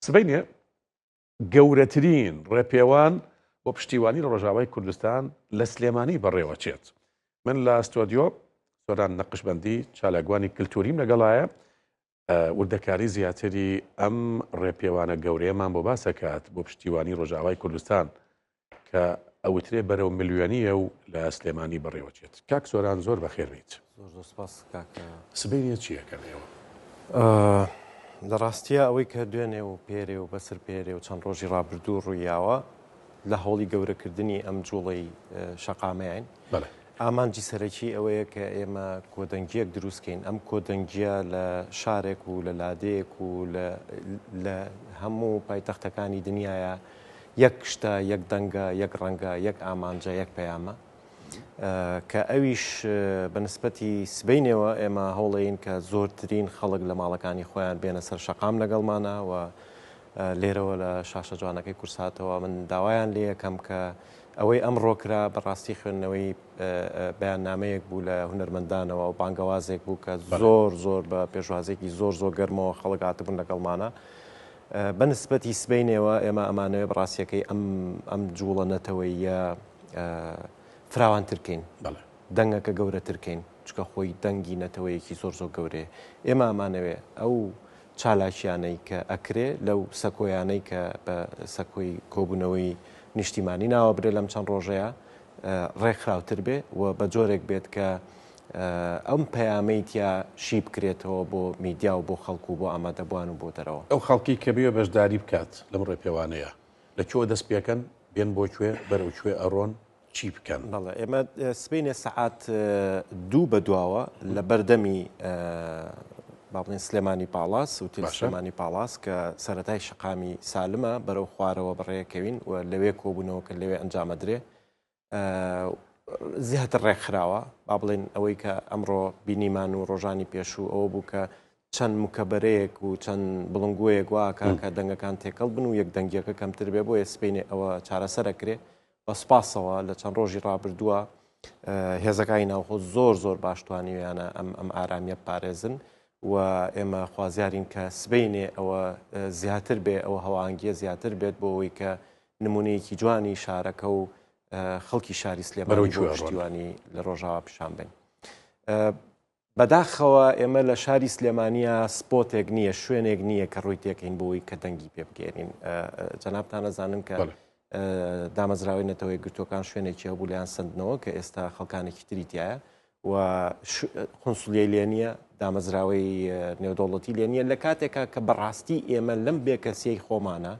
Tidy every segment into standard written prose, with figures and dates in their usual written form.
سبەینێ گەورەترین ڕێپێوان بۆ پشتیوانی لە ڕۆژاوای کوردستان لە سلێمانی بەڕێوەچێت. من لە ستۆدیۆ سۆران نەقشبەندی چالاکوانی کللتوریم لەگەڵایە وردەکاری زیاتری ئەم ڕێپێوانە گەورەیەمان بۆ باسەکات بۆ پشتیوانی ڕۆژاوای کوردستان کە ئەوترێ بەرەو ملیۆنییە و لە سلێمانی بەڕێوەچێت. کاک سۆران زۆر بەخێر بێیت. زۆر زۆر سپاس کاک. سبەینێ چی ئەکەن ئێوە؟ لە ڕاستیا ئەوەی کە دوێنێ و پێرێ و بەسر پێرێ و چەند ڕۆژی ڕابردوو ڕوویاوە لە هەوڵی گەورەکردنی ئەم جوڵەی شەقامەین. بەڵێ. ئامانجی سەرەکی ئەوەیە کە ئێمە کۆدەنگییەک دروست کەین، ئەم کۆدەنگییە لە شارێک و لە لادێیەک و لە هەموو پایتەختەکانی دنیایا یەک شتە، یەک دەنگە، یەک ڕەنگە، یەک ئامانجە، یەک پەیامە. کە ئەویش بە نسبەتی سبەینێوە ئێمە هەوڵەین کە زۆرترین خەڵک لە ماڵەکانی خۆیان بێنە سەر شەقام لەگەڵمانە و لێرەوە لە شاشە جوانەکەی کورساتەوە من داوایان لێیەکەم کە ئەوەی ئەمڕۆ کرا بەڕاستی خوێندنەوەی بەیاننامەیەک بوو لە هونەرمەندانەوە و بانگەوازێک بوو کە زۆر زۆر بە پێشوازێکی زۆر زۆر گەرمەوە خەڵک هاتبوون لەگەڵمانە. بە نسبەتی سبەینێوە ئێمە ئەمانەوێ بەڕاستیەکەی ئەم ئەم جوڵە نەتەوەیە فراوانتر کەین دەنگەکە گەورەتر کەین چکە خۆی دەنگی نەتەوەیەکی زۆر زۆر گەورەیە ئێمە ئەمانەوێ ئەو چالاکیانەی کە ئەکرێ لەو سەکۆیانەی کە بە سەکۆی کۆبوونەوەی نیشتیمانی ناوە برێ لەم چەند ڕۆژەیە ڕێکخراوتر بێ و بە جۆرێک بێت کە ئەم پەیامەی تیا شی بکرێتەوە بۆ میدیا و بۆ خەڵک و بۆ ئامادەبووان و بۆ دەرەوە. ئەو خەڵکی کە بێ بەشداری بکات لەم ڕێپێوانەیە لە کوێوە دەست پێکەن، بێن بۆ کوێ، بەرەو کوێ ئەڕۆن، چی بکەن؟ بەڵێ ئێمە سبەینێ سەعات دوو بە دواوە لە بەردەمی با بڵێن سلێمانی پاڵاس وتیل سلێمانی پاڵاس کە سەرەتای شەقامی سالمە بەرەو خوارەوە بەڕێکەوین و لەوێ کۆبوونەوە کە لەوێ ئەنجامەدرێ زیاتر ڕێکخراوە با بڵێن ئەوەی کە ئەمڕۆ بینیمان و ڕۆژانی پێشوو ئەوە بوو کە چەند مکەبەرەیەک و چەند بڵنگۆیەک واکە کە دەنگەکان تێکەڵ بن و یەک دەنگیەکە کەمتر بێ بۆیە سپینێ ئەوە چارەسەرەکرێ بە سوپاسەوە لە چەند ڕۆژی ڕابردووە هێزەکانی ناوخۆ زۆر زۆر باش توانیویانە ئەم ئەم ئارامیە پارێزن و ئێمە خوازیارین کە سبینێ ئەوە زیاتر بێ ئەوە هەوانگیە زیاتر بێت بۆ ئەوەی کە نمونەیەکی جوانی شارەکە و خەڵکی شاری سلێمانی بۆ پشتیوانی لە ڕۆژاوا پیشان بن. بەداخەوە ئێمە لە شاری سلێمانیا سپۆتێک نییە شوێنێک نییە کە ڕووی تێکەین بۆی کە دەنگی پێ بگەێنین جەنابتان ئەزانن کە دامەزراوەی نەتەوەی گرتوەکان شوێنێکی هەبوو لیان سندنەوە کە ئێستا خەڵکانێکی تری تایە و قونسولیەی لێ نییە دامەزراوەی نێودەوڵەتی لێ نییە لە کاتێکا کە بەڕاستی ئێمە لەم بێکەسیەی خۆمانە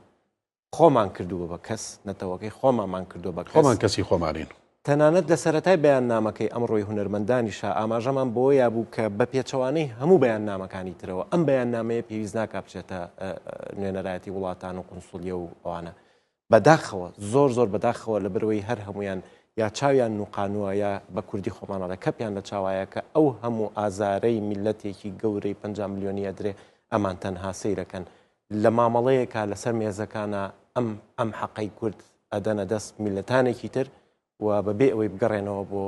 خۆمان کردووە بە کەس، نەتەوەکەی خۆمانمان کردووە بە کەس. خۆمان کەسی خۆمانین. تەنانەت لە سەرەتای بەیاننامەکەی ئەمڕۆی هونەرمەندانیشا ئاماژەمان بەوەیا بوو کە بە پێچەوانەی هەموو بەیاننامەکانی ترەوە ئەم بەیاننامەیە پێویست ناکا بچێتە نوێنەرایەتی وڵاتان و قونسولیە و ئەوانە. بەداخەوە، زۆر زۆر بەداخەوە لەبەرئەوەی هەر هەموویان یا چاویان نوقانووە یا بە کوردی خۆمان ئەڵێ کەپیان لە چاوایە کە ئەو هەموو ئازارەی میللەتێکی گەورەی 50 ملیۆنی ئەدرێ ئەمان تەنها سەیرەکەن لە مامەڵەیەکا لەسەر مێزەکانا ئەم ئەم حەقەی کورد ئەدەنە دەست میللەتانێکی تر و بەبێ ئەوەی بگەڕێنەوە بۆ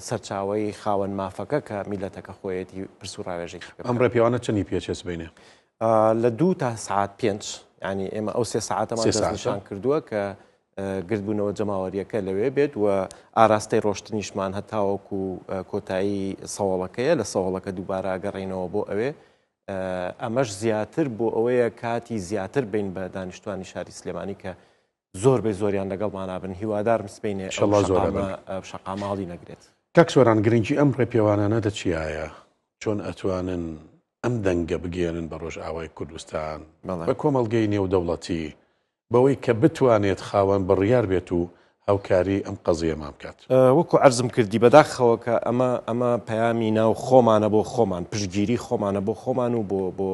سەرچاوەی خاوەن مافەکە کە میلەتەکە خۆیەتی پرس و ڕاوێژێکی ئەم ڕێپێوانە چەندی پێچێ سبەینێ؟ لە دوو تا سعات پێنج ینی ئێمە ئەو سێ سعاتەمان دەستنیشان کردووە کە گردبوونەوە جەماوەریەکە لەوێ بێت و ئاراستەی ڕۆشتنیشمان هەتاوەکو کۆتایی سەوڵەکەیە لە سەوڵەکە دووبارە گەڕینەوە بۆ ئەوێ ئەمەش زیاتر بۆ ئەوەیە کاتی زیاتر بین بە دانیشتوانی شاری سلێمانی کە زۆر بەی زۆریان لەگەڵمانا بن هیوادارم سبەینێ شەقامە هەڵی نەگرێت. کاک سۆران گرنگی ئەم ڕێپێوانانە دە چیایە؟ چۆن ئەتوانن ئەم دەنگە بگەیەنن بە ڕۆژئاوای کوردستان، بە کۆمەڵگەی نێودەوڵەتی، بەوەی کە بتوانێت خاوەن بڕیار بێت و هاوکاری ئەم قەزیەمان بکات. وەکو عەرزم کردی بەداخەوە کە ئەمە ئەمە پەیامی ناو خۆمانە بۆ خۆمان، پشتگیری خۆمانە بۆ خۆمان و بۆ بۆ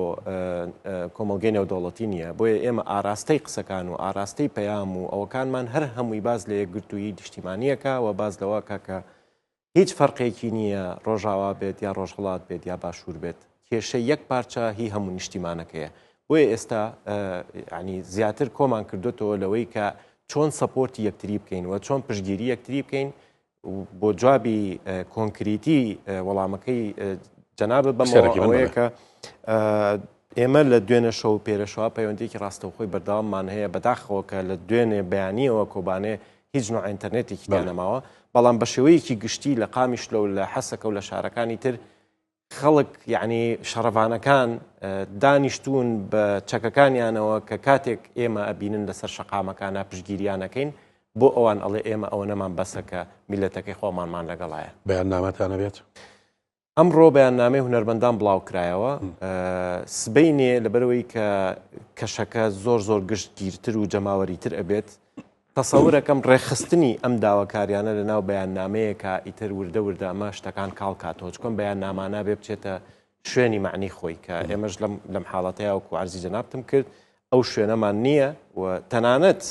کۆمەڵگەی نێودەوڵەتی نییە، بۆیە ئێمە ئاراستەی قسەکان و ئاراستەی پەیام و ئەوەکانمان هەر هەمووی باس لە یەکگرتوویی نیشتیمانییەکە و باس لەوە کە کە هیچ فەرقێکی نییە ڕۆژاوا بێت یا ڕۆژهەڵات بێت یا باشوور بێت، کێشەی یەک پارچە هی هەموو نیشتیمانەکەیە. بۆیە ئێستا یانی زیاتر کۆمان کردوتەوە لەوەی کە چۆن support ی یەکتری بکەین و چۆن پشتگیری یەکتری بکەین بۆ جوابی کۆنکریتی وەڵامەکەی جەنابت بەمەوە ئەوەیە کە. ئێمە لە دوێنێ شەو و پێرەشەوە پەیوەندییەکی ڕاستەوخۆی بەردەواممان هەیە، بەداخەوە کە لە دوێنێ بەیانییەوە کۆبانێ هیچ نوع ئینتەرنێتێکی تیا نەماوە، بەڵام بە شێوەیەکی گشتی لە قامیشلۆ و لە حەسەکە و لە شارەکانی تر خەڵک یعنی شەڕەڤانەکان دانیشتوون بە چەکەکانیانەوە کە کاتێک ئێمە ئەبینن لەسەر شەقامەکانە پشتگیریانەکەین بۆ ئەوان ئەڵێ ئێمە ئەوەنەمان بەسە کە میلەتەکەی خۆمانمان لەگەڵایە. بەیاننامەتان ئەبێت؟ ئەمڕۆ بەیاننامەی هونەرمەندان بڵاوکرایەوە، سبەینێ لەبەرئەوەی کە کەشەکە زۆر زۆر گشتگیرتر و جەماوەریتر ئەبێت، تەسەورەکەم ڕێکخستنی ئەم داواکاریانە لەناو بەیاننامەیەکا ئیتر وردە وردە ئەمە شتەکان کاڵ کاتەوە، چکۆن بەیاننامانە بێ بچێتە شوێنی مەعنی خۆی کە ئێمەش لەم لەم حاڵەتەیا وەکو عەرزی جەنابتم کرد ئەو شوێنەمان نییە و تەنانەت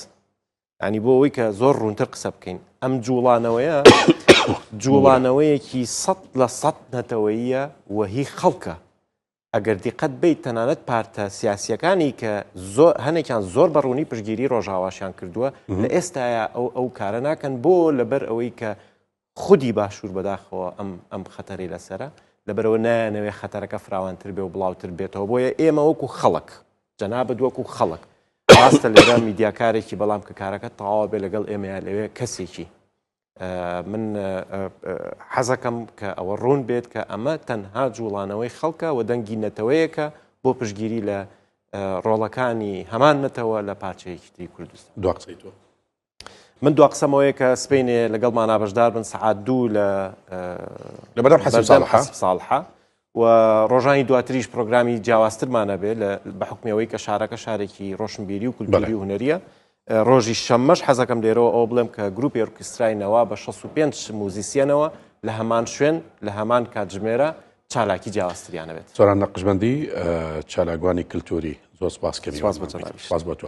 ینی بۆ ئەوەی کە زۆر ڕوونتر قسە بکەین ئەم جوڵانەوەیە جوڵانەوەیەکی 100% نەتەوەیە و هی خەڵکە ئەگەر دیقەت بیت تەنانەت پارتە سیاسیەکانی کە زۆر هەنێکیان زۆر بە ڕوونی پشگیری ڕۆژاواشیان کردووە لە ئێستایا ئەو ئەو کارە ناکەن بۆ لەبەر ئەوەی کە خودی باشوور بەداخەوە ئەم ئەم خەتەری لەسرە لەبەرەوە نایانەوێ خەتەرەکە فراوانتر بێ و بڵاوتر بێتەوە بۆیە ئێمە وەکو خەڵک جەنابت وەکو خەڵک ڕاستە لێرە میدیاکارێکی بەڵام کە کارەکە تەواو بێ لەگەڵ ئێمەیە لەوێ کەسێکی من حەزەکەم کە ئەوە ڕوون بێت کە ئەمە تەنها جوڵانەوەی خەڵکە و دەنگی نەتەوەیەکە بۆ پشگیری لە ڕۆڵەکانی هەمان نەتەوە لە پارچەیەکی تری کوردستان. دوا قسەی تۆ؟ من دوا قسەمەوەیە کە سبەینێ لەگەڵمانا بەشدار بن سەعات دوو لە لە بەردەم حەسیب ساڵحە و ڕۆژانی دواتریش پرۆگرامی جیاوازترمان هەبێ لە بە حوکمی ئەوەی کە شارەکە شارێکی ڕۆشنبیری و کولتوری و هونەریە ڕۆژی شەممەش حەزەکەم لێرەوە ئەوە بڵێم کە گروپی ئۆرکسترای نەوا بە 65 موزیسیەنەوە لە هەمان شوێن لە هەمان کاتژمێرە چالاکی جیاوازتریان هەبێت. سۆران نەقشبەندی چالاکوانی کلتوری زۆر سپاس کە سپاس بۆ جەنابیشت. سپاس بۆ تۆ.